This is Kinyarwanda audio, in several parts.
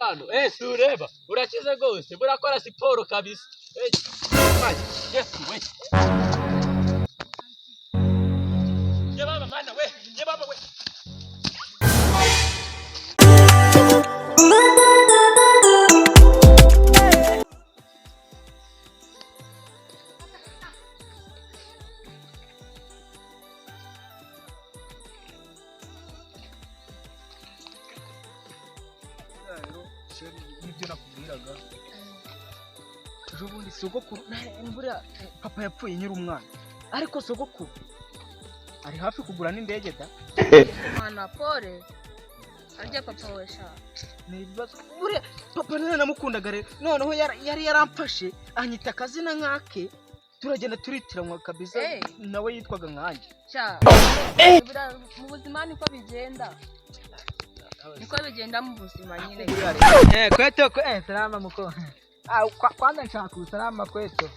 Hano si ureba urakize rwose, burakora siporo kabisa. Yesu we, ye baba mana we, ye baba we. Nibyo nakubwiraga ejo bundi, sogokuru buriya papa yapfuye nkiri umwana, ariko sogokuru ari hafi kugura n'indege da. Mwana pole, arya papa we sha. Ni ibibazo, buriya papa nari namukundaga rero, noneho yari yaramfashe anyita akazina nk'ake, turagenda turitiranwa kabisa. Nawe yitwaga nkanjye. Sha, mu buzima niko bigenda, niko bigenda mu buzima nyine. Kwetu salama muko. Ah, kwanza nshaka usalama kwetu.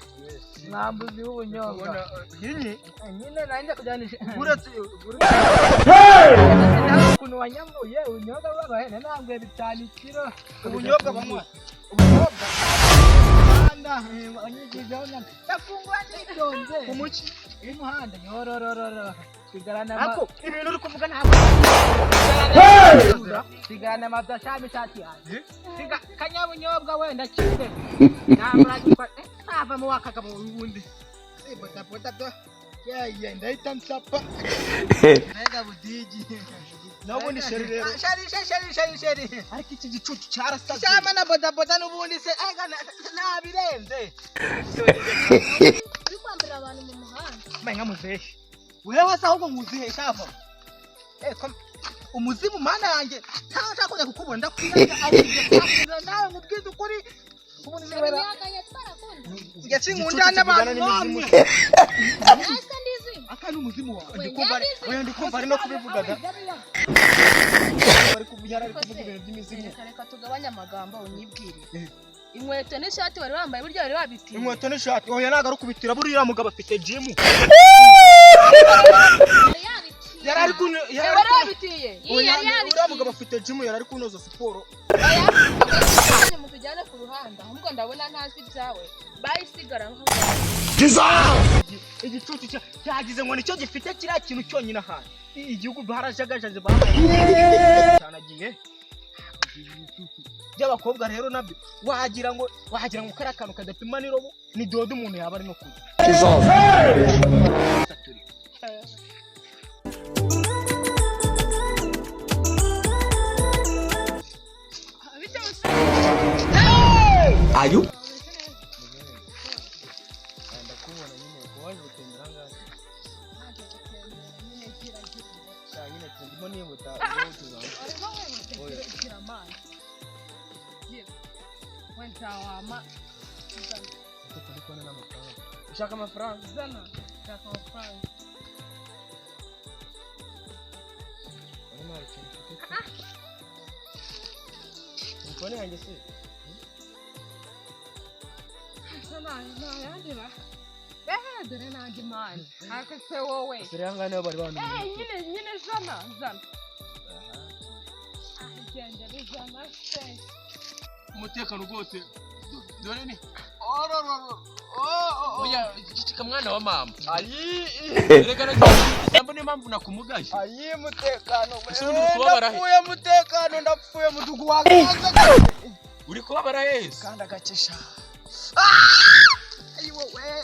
Mwambuzi w'ubunyobwa. Nyinyi. Nyine nanjye kujyanisha. Uretse Ukuntu wanyambuye ubunyobwa bw'abahene ntabwo 5 ikiro. Ubunyobwa banywa. Ubunyobwa. Umuhanda wanyigijeho ndafungura nitonze. Umuki? Umuhanda yororororo. Sigarana Ako ibintu uri kuvuga ntabwo Sigarana amazu ishati yanjye. Siga kanyabunyobwa wenda kize. Ntabwo navamo wakagabo ubundi. Bodaboda do yeye ndahita nsapa Mbega budigi. Nawe ubundi sheri rero. Sheri sheri sheri sheri. Ariko iki gicucu cyarasaze. Shama na bodaboda n'ubundi se nabirenze. Uri kwambura abantu mu muhanda. Mbaye nka muzehe wewe se, ahubwo nkuzihe shava umuzimu mana yanjye, ntawe nshaka kujya kukubona, ndakwiranye aho Nawe nkubwize ukuri ubundi nibera Imyaka twarakunda. njye sinkunda n'abantu namwe. Ese ndizi. Aka ni umuzimu wawe. We, Oya, ndi kumva ari no kubivuga da, bari kuvuga, yari ari kuvuga ibintu by'imizimu. Reka reka tugabanye amagambo, unyibwire. Inkweto n'ishati wari wambaye burya wari wabitiye. Inkweto n'ishati? Oya, ntabwo ari ukubitira, buriya mugabo afite jimu. Yari yabitiye. Yari ari kuno yari Wari ari wabitiye. Oya, Yari yabitiye. uriya mugabo afite jimu, yari ari kunoza siporo. Oya, mutujyane ku ruhande, ahubwo ndabona ntazi ibyawe. Bayisigara nko. Igicucu cyagize ngo nicyo gifite kiriya kintu cyonyine ahantu igihugu barajagajaze cyanagiye by'abakobwa rero nabyo wagira ngo kariya kantu kadapima n'irobo ni dodo umuntu yaba ari no kurya. Ayu. Ndakubona nyine ko waje gutembera ahangaha nyine, ndimo nihuta. Gira amazi. Wenda wama. Ushaka amafaranga? Zana. Shaka amafaranga. Urabona hari ikintu mfite, telefone yanjye se? Nta yandi ba. Dore n'andi mani. Ariko se wowe. Dore ahangaha niho bari bantu. Nyine nyine zana zana. Genda bizana se. Umutekano rwose, dore ni oya cicika mwana wa mama. Ayi. Reka nagisambo, niyo mpamvu nakumugaje. Ayi mutekano. Ese ubundi uri kubabara he? Ndapfuye mutekano, ndapfuye mudugu wanjye. Uri kubabara hese? Kandi agakesha. Ayi wowe.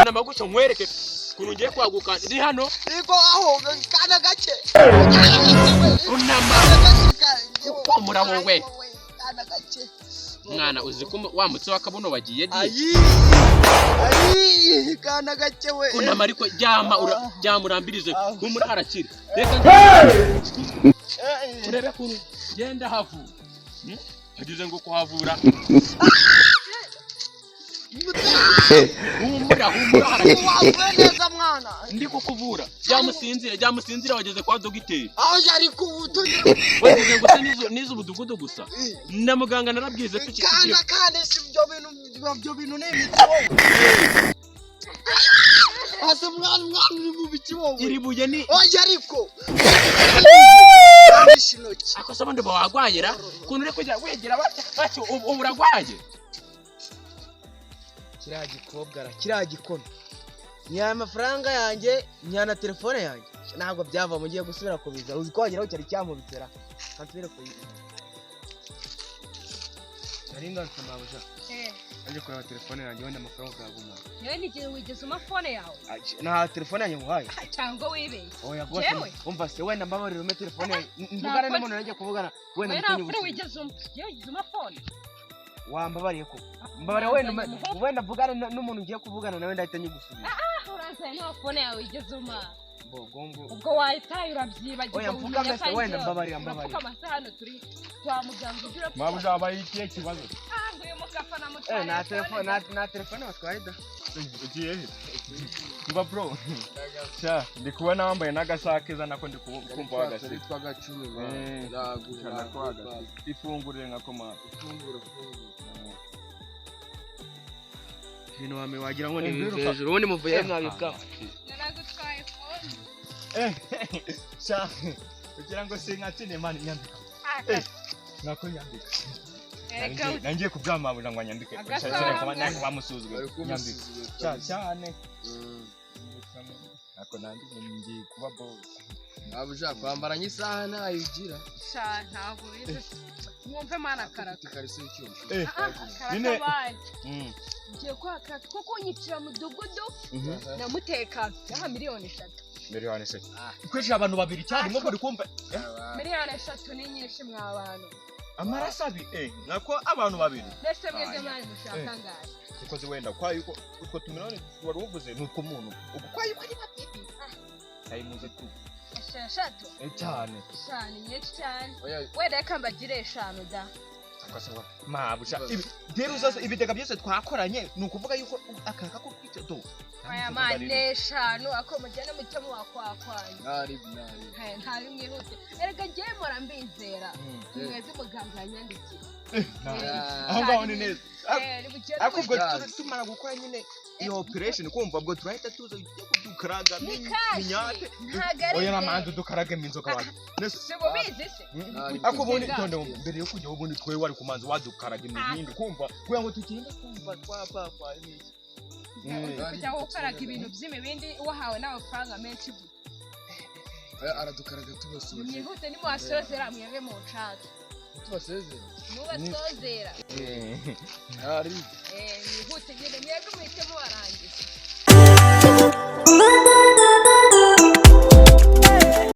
Namaguca nkwereke ukuntu ngiye kwaguka ndi hano. Niko aho kandi agace. Unama. Humura wowe. Kandi agace. Mwana, uzi ko wa mutsi w'akabuno wagiye di. Ayi. Ayi kandi agace we. Unama ariko, ryama ryama urambirize, humura harakira, reka urebe ukuntu genda havura. Hagize ngo kuhavura. Humura humura, harakira. Wavuye neza mwana. Ndi kukuvura, ryamusinzire ryamusinzire, wageze kwa dogiteri. Aho yari kubutugira. Wagize ngo se nizo ubudugudu gusa na muganga narabwize tuki. Kanda kandi si ibyo bintu, ibyo bintu ni imiti wowe. Ase mwana, mwana uri mu biki wowe? Iri buye ni Oya ariko. Nishe intoki. Ako se ubundi uba wagwayira ukuntu uri kujya wigira batya batya, ubu uragwaye. Kiriya gikobwa ra, kiriya gikono nyaye amafaranga yanjye, nyana telefone yanjye, ntabwo byavamo. Ngiye gusubira kubiza, uzi ko wageraho cyari cyankubitira, kansubire kuyiza. Nari ngarutse, mabuja. Naje kureba telefone yanjye, wenda amafaranga ukayagumana. Yewe, n'igihe wigeze umpa phone yawe? Nta telefone yanjye nguhaye. Cyangwa wibeshye? Oya rwose. Jewe? Umva se, wenda mbabarira, umpe telefone yanjye mvugane n'umuntu nagiye kuvugana wenda. We, nta Mukenye phone ubuzima. wigeze umpa. Yewe, wigeze umpa phone? Wambabariye ko mbabarira wenda wenda mvugane n'umuntu ngiye kuvugana nawe, ndahita nyigusubiza. Uranzaye, nta phone yawe wigeze umpa. Mbogombo. Ubwo wahitaye urabyibagirwa. Oya, mfukame Umenya se, ko ari wenda njyewe. mbabarira, mbabarira. Urapfukama se? Hano turi kwa muganga, ujya urapfukama? Mabuja, habaye ikihe kibazo? Ah, ngo uyu mugafana mutware. Nta telefone, nta telefone batwaye da. Ugiye he? Mba bro, sha ndi kubona wambaye n'agasaha keza, nako ndi kumva wagasiga. Twagacumi. Nako wagasiga ifungurire nka komanda. Ifunguro, ifunguro. Ibintu wame wagira ngo ni Biruka. hejuru, ubundi muvuye mwabibwa. Naragutwaye phone. Sha kugira ngo sinkatine mani, nyambika. Nako nyambika. Erega. Nangiye kubyamabuja ngo anyambike. Agasaha. Nako bamusuzugura. Bari Nyambika. kumusuzugura Sha kabisa. cyane. Nako nanjye ngiye kuba boss. Mabuja, kwambara nk'isaha ntayo ugira. Sha, ntabwo ubizi, mwumve mana karaka. Ufite ikariso y'icyuma. Nyine- Karakabaye. Ngiye kwa karaka kuko unyicira mudugudu na mutekano yaha 3 miliyoni. 3 miliyoni kwinjira abantu babiri cyane muri kumva. 3 miliyoni ni nyinshi mwa bantu. Amaraso abiri, nako abantu babiri. Mbese mwebwe mwari mushaka angahe? Dukoze wenda kwa yuko utwo tumiliyoni wari uvuze ni utw'umuntu, ubwo kwa yuko ari babiri ayimuze tu. 6? Cyane. Sha, ni nyinshi cyane. Oya. Wenda reka mbagire 5 da. Akasaba mabuja rero uzaza ibitega byose twakoranye, ni ukuvuga yuko akaka ko kwica do. Aya mani ni 5, ako mugende mucyo muwakwakwanya. Ntari ntari. Nta bimwihute, erega ngewe mpora mbizera mwebwe, muganga yanyandikiye. Aho ngaho ni neza. Nimugende. Ariko ubwo Yes. tumara gukora nyine iyo operation, kumva ubwo turahita tuza dukaraga Ni cash. minyate. Ntabwo ari Oya, ideni. namanza dukaragemo inzoga wanjye. Si mubizi se? Ntari. Ariko ubundi Inzoga. tonde, mbere yo kujya, ubundi twe wari kumanza wadukaraga imihindi, kumva kugira ngo tugende kumva twapapa n'iki. Kujya gukaraga ibintu by'imibindi wahawe n'amafaranga menshi gutya. Oya, aradukaraga tubasoje. Mwihute, nimuhasozera mwebwe muncake. Tubasezere. Mubasozera. Ntari. Mwihute nyine mwebwe muhite mubarangiza.